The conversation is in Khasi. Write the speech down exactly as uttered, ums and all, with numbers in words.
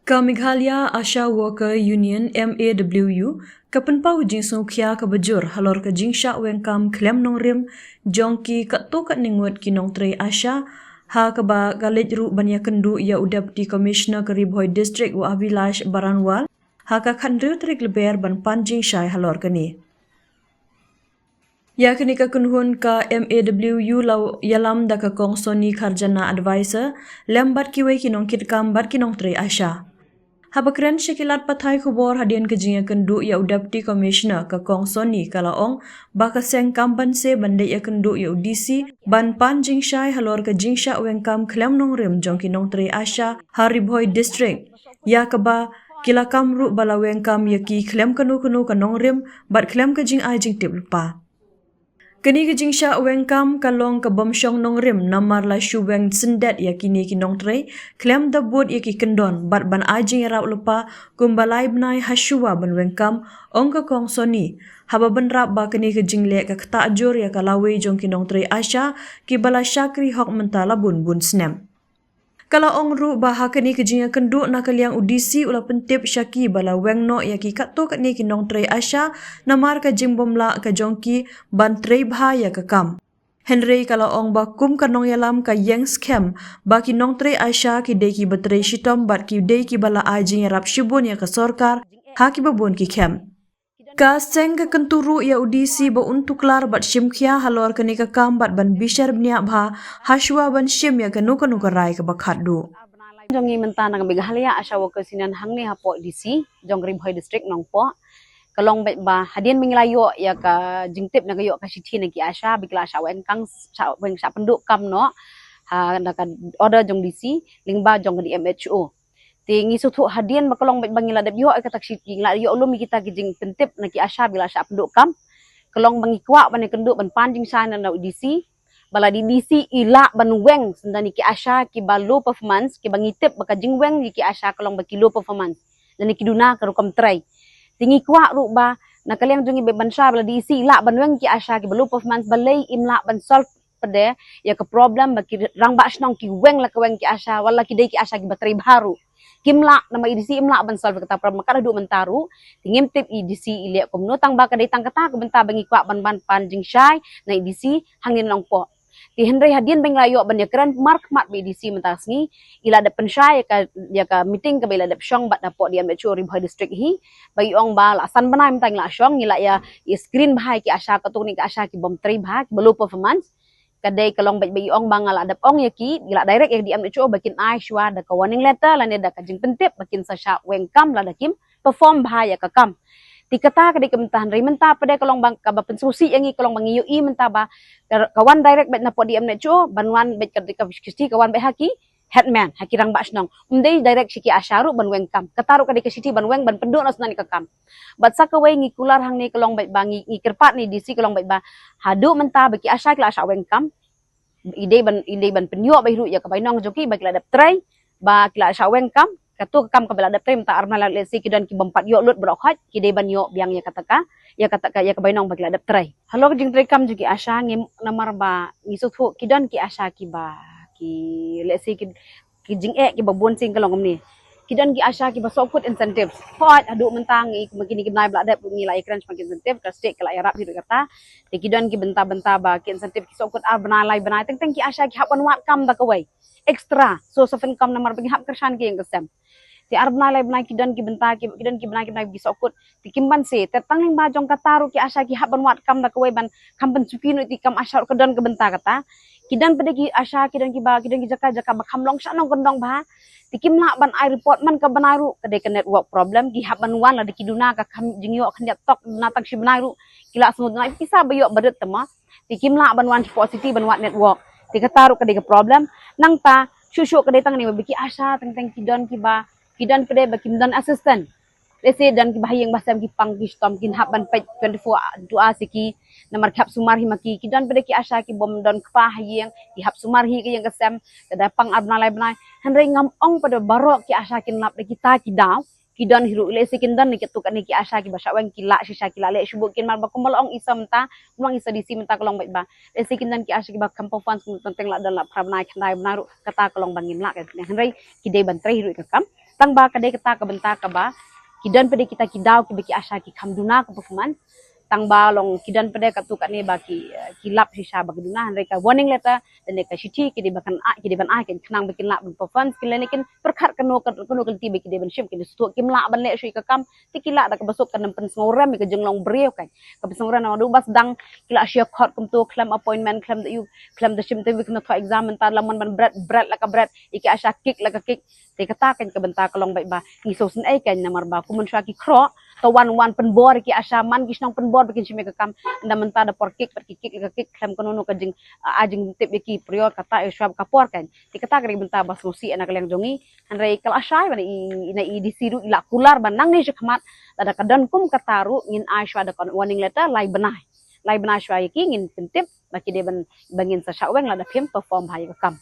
Ka Meghalaya ASHA Worker Union, M A W U, ka pynpaw jingsngewkhia kaba jur halor ka jingshah weng kam khlem nongrim jong ki katto katne ngut ki nongtrei ASHA, ha kaba ka leit ruh ban ïakynduh ïa u Deputy Commissioner ka Ri Bhoi District, u Abhilash Baranwal, ha ka khathynriew tarik Lber ban pan jingshai halor kane. Ïa kane ka kynhun ka M A W U la ïalam da ka Kong Sony Kharjana, Advisor, lem bad kiwei ki nongkitkam bad ki nongtrei ASHA. Haba kren sha ki lad pathai khubor hadien ka jingïakynduh ïa u Deputy Commissioner, ka Kong Sony ka la ong ba ka seng kam banse ban leit ïakynduh ïa u D C ban pan jingshai halor ka jingshah weng kam khlem nongrim jong ki nongtrei ASHA ha Ri Bhoi District, ïa kaba ki la kam ruh ba la weng kam ïa ki khlem kano kano ka nongrim bad khlem ka jingai jingtip lypa. Kane ka jingshah weng kam ka long ka bym shong nongrim namar la shu weng syndet ïa kine ki nongtrei khlem da bud ïa ki kyndon bad ban ai jingïarap lypa kumba lai bnai hashuwa ban weng kam, ong ka Kong Sony, haba bynrap ba kane ka jingleh ka ktah jur ïa ka lawei jong ki nongtrei ASHA kiba la shakri hok mynta la bun bun snem. Ka la ong ruh ba ha kane ka jingïakynduh na ka liang u D C u la pyntip sha ki ba la weng noh ïa ki katto katne ki nongtrei ASHA namar ka jingbymlah ka jong ki ban trei bha ïa ka kam. Hynrei ka la ong ba kum ka nongïalam ka ïeng skhem ba ki nongtrei ASHA ki dei kiba trei shitom bad ki dei kiba la ai jingïarap shibun ïa ka sorkar ha kiba bun ki camp. Ka seng ka kyntu ruh ïa u D C ba un tuklar bad shimkhia halor kane ka kam bad ban bishar bniah bha hashuwa ban shim ïa kano kano ka rai kaba khatduh. Jong ngi mynta na ka Meghalaya ASHA Workers Union hangne hapoh D C jong Ri Bhoi District Nongpoh, ka long beit ba hadien ba ngi la ïoh ïa ka jingtip na ka ïoh ka shithi na ki ASHA ba ki la shah weng kam, shah weng, shah pynduh kam noh ha na ka order jong D C lyngba jong ka D M H O. Te ngi sngewthuh hadien ba ka long beit ba ngi la dep ïoh ïa kata ka shithi, ngi la ïoh lum ïa kita ki jingpyntip na ki ASHA ba ki la shah pynduh kam, ka long ba ngi kwah ban ïakynduh ban pan jingshai na u D C ba lada i D C i lah ban weng sngewdon ïa ki ASHA kiba low performance, kiba ngi tip ba ka jingweng ïa ki ASHA ka long ba ki low performance lane ki duna ka rukom trei. Te ngi kwah ruh ba na ka liang jong ngi beit ban shai ba lada i D C i lah ban weng ki ASHA kiba low performance, balei im lah ban solve pat de ïa ka problem ba ki rangbah shnong ki weng la ka weng ki ASHA, wat la ki dei ki ASHA kiba trei bha ruh kim lah, namar i D C im lah ban solve kata ka problem kat haduh mynta ruh. Te ngim tip i D C i leh kumno, tang ba ka dei tang kata ka bynta ba ngi kwah ban ban pan jingshai na i D C hangne Nongpoh. Te hynrei hadien ba ngi la ïoh ban ïakren markhmat bad i D C mynta ka sngi, i la dep pynshai ïa ka, ïa ka meeting kaba i la dep shong bad hapoh D M H O Ri Bhoi District hi, ba i ong ba la san bnai mynta ngi la shong, ngi la ïa, ïa screen bha ïa ki ASHA, katto katne ki ASHA ki bym trei bha, kiba low performance. Ka dei ka long beit ba i ong ba nga la dep ong ïa ki, i la direct ïa ka D M H O ba kin ai shuwa da ka warning letter lane da ka jingpyntip ba kin sa shah weng kam lada kim perform bha ïa ka kam. Te kata ka dei ka bynta, hynrei mynta pat de ka long ba kaba pynsngewsih ïa ngi ka long ba ngi ïohi mynta ba ka, ka wan direct beit na pdeng D M H O, ban wan beit ka, ka shithi ka wan beit ha ki headman, ha ki rangbah shnong. Ym dei direct sha ki ASHA ruh ban weng kam. Kata ruh ka dei ka shithi ban weng ban pynduh noh sngewdon ïa ka kam. Bad sa kawei ngi kular hangne ka long beit ba ngi, ngi kyrpad na i D C ka long beit ba haduh mynta ba ki ASHA ki la shah weng kam, i dei ban, i dei ban pynïoh beit ruh ïa ka bainong jong ki ba ki la dep trei, ba ki la shah weng kam, kato ka kam kaba la dep trei mynta ar bnai, lehse ki don ki bym pat ïoh lut baroh khoit, ki dei ban ïoh biang ïa kata ka, ïa kata ka, ïa ka bainong ba ki la dep trei. Halor ka jingtrei kam jong ki ASHA, ngi, namar ba ngi sngewthuh ki don ki ASHA kiba, ki, lehse ki, ki jingeh kiba bun sien ka long kumne. Ki don ki ASHA kiba shu kut incentive. Hooid, haduh mynta ngi, ma kine ki bnai ba la dep ngi la ïakren shaphang ki incentive, ka state ka la ïarap hi ruh kata. Te ki don ki bynta bynta ba ki incentive ki shu kut ar bnai lai bnai, teng teng ki ASHA ki hap ban wad kam da kawei extra source of income namar ba ki hap kyrshan ki ïing ki sem. Te ar bnai lai bnai ki don ki bynta ki, ki don ki bnai ki bnai ki shu kut. Te kim banse, te tang lyngba jong kata ruh ki ASHA ki hap ban wad kam da kawei ban kham pynsuki noh ïa ki kam ASHA ruh ka don ka bynta kata. Ki don pat de ki ASHA, ki don kiba, ki don ki jaka jaka ba kham long sha nongkyndong bha. Te kim lah ban ai report man ka bnai ruh, ka dei ka network problem, ki hap ban wan lada ki duna ka kham jingïoh khyndiat tok, duna tang shi bnai ruh ki la sngewduna ïa ki pisa ba ïoh ba rit te ma. Te kim lah ban wan shapoh city ban wad network. Te kata ruh ka dei ka problem. Nangta shuh shuh ka dei tang ne ba ki ASHA teng teng ki don kiba, ki don pat de ba kim don assistant. Lehse don kiba ha ïing ba sem ki pang ki shitom, kin hap ban peit twenty-four hours ïa ki, namar ki hap sumar hi ma ki. Ki don pat de ki ASHA ki bym don kpa ha ïing, ki hap sumar hi ka ïing ka sem, ka da pang ar bnai lai bnai. Hynrei ngam ong pat de baroh ki ASHA kin lap da kita ki daw. Ki don hi ruh, lehse kin don ne katto katne ki ASHA kiba shah weng ki lah shisha, ki lah leh shuh bha kin, namar ba kumba la ong i sa mynta, kumba la ong i sa DC mynta ka long beit ba lehse kin don ki ASHA kiba kham perform, teng teng la don la phra bnai khyndai bnai ruh, kata ka long ba ngim lah ka. Hynrei ki dei ban trei hi ruh ïa ka kam. Tang ba ka dei kata ka bynta kaba ki don pat de kita ki daw kiba ki ASHA ki kham duna ka performance. Tang ba long ki don pat de katto katne ba ki, eh, ki lap shisha ba ki duna, hynrei ka warning letter lane ka shithi ki dei ba kan ai, ki dei ban ai, kan khnang ba kin lah ban performance, kin lane kin pyrkhat kano ka, kano ka lynti ba ki dei ban shim, kin sdang kim lah ban leh shuh ïa ka kam, te ki lah da kaba suk kan ym pynsngewrem ïa ka jinglong briew kan. Ka pynsngewrem namar ba sdang ki lah shu khot kumto khlem appointment, khlem da ïoh, khlem da shim te wi kane thoh exam, mynta la mon ban bret, bret la ka bret, ïa ki ASHA kick la ka kick. Te kata kan ka bynta ka long beit ba ngi sngewsynei kan, namar ba kum mynshuwa ki khroh, to wan wan pynbor ïa ki ASHA, man ki shnong pynbor ba kin shim ïa ka kam, ynda mynta da por kick pat ki kick la ka kick, khlem kano kano ka jing, ah, jingtip ïa ki prior kata ïa shuwa ka por kan. Te kata ka dei ka bynta ba sngewsih na ka liang jong ngi. Hynrei ka la shai ba na i, na i DC ruh i la kular ba nangne shakhmat lada ka don kum kata ruh ngin ai shuwa da ka warning letter lai bnai. Lai bnai shuwa ïa ki ngin pyntip ba ki dei ban, ba ngin sa shah weng lada phim perform bha ïa ka kam.